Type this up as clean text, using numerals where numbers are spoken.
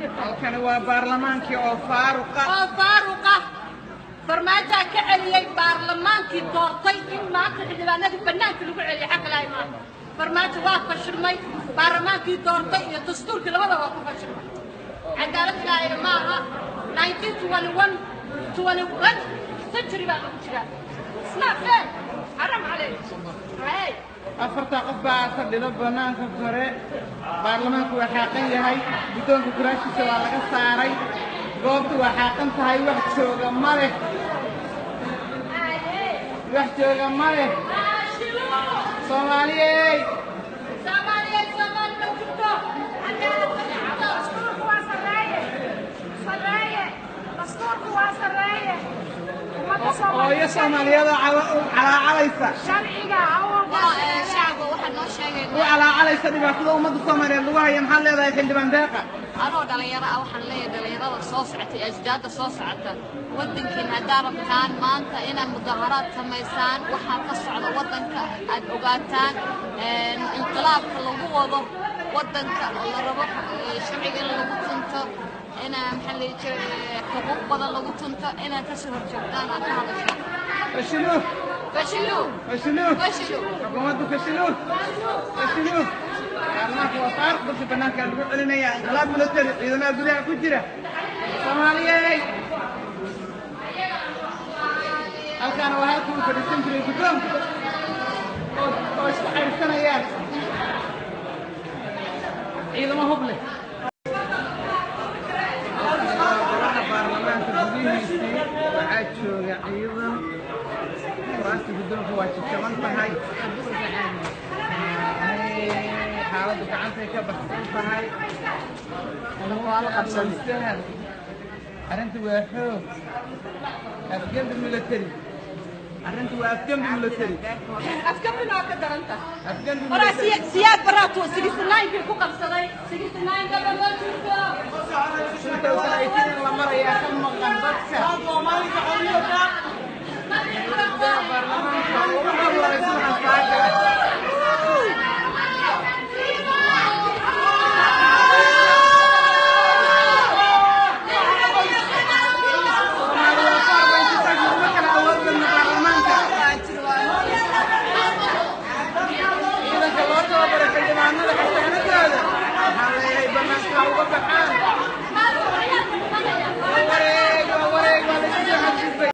Halkani waa baarlamaankii oo faaruqa. Oo faaruqa. Farmaajaa ka celiyey baarlamaankii doortay in maanta xildhibaanadii bannaanka lagu celiyay. Xaq ilaahay maaha. Farmaajo waa fashilmay. Baarlamaankii doortay iyo dastuurkii labada waa ku fashilmay. Cadaalad ilaahayna maaha. 1921, 21 century baa lagu jiraa. It's not fair. Xaram calayk. Hey. Afartaa qof baa fadhida banaanka kore. Baarlamaanku waa xaaqan yahay. Guddoonka kuraashiisa waa laga saaray. Goobtu waa xaaqan tahay. Wax jooga ma leh, wax jooga ma leh. Soomaaliyey! Soomaaliyeed, Soomaali ma jirto, cadaalad ma jirto. Dastuurku waa sarreeye, sarreeye, dastuurku waa sarreeye. Ummadda Hooyo Soomaaliyeed oo u calaacalaysa. Sharciga ha u hoggaansameeyaan. Shacabka waxaa noo sheegay U calaacalaysa dhibaatada ummadda Soomaaliyeed lagu haya. Maxaad leedahay, xildhibaan Deeqa? Anoo dhalinyaro ah, waxaan leeyahay dhalinyarada soo socota iyo ajdaadda soo socota, waddankiin haddaa rabtaan maanta inaad mudaharaad samaysaan, waxaa ka socda waddanka aad ogaataan, inqilaabka lagu wado waddanka oo la rabo sharciga in lagu tunto, inaa maxaa la dhihi jiray, xuquuq badan lagu tunto, inaad kasoo horjoogtaan, aad ka hadashaan. Fashiluu! Fashiluu! Fashiluu! Fashiluu! Xukuumaddu fashiluu, fashiluu! Baarlamaanka waa faaruq. Dadka banaanka lagu celinaya. Inqilaab military, ciidamada gudaha ku jira. Soomaaliyey, halkaana waa halkii uu fadhiisan jiray guddoonka oo isku cayrsanayaan ciidamo hub leh. Golaha baarlamaanka gudihiisii waxaa jooga ciidan. Kuraasta guddoonka waa jajaban tahay. Xaaladdu gacantay ka baxsan tahay. Sahal, arrintu waa xoog, afgembi military. Arrintu waa afgembi military. Afgambina waa ka daranta. Afgembi Horaa military. Siyaad Baraatu 69 kii ku qabsaday. 69 gaba ma jirto. 2018.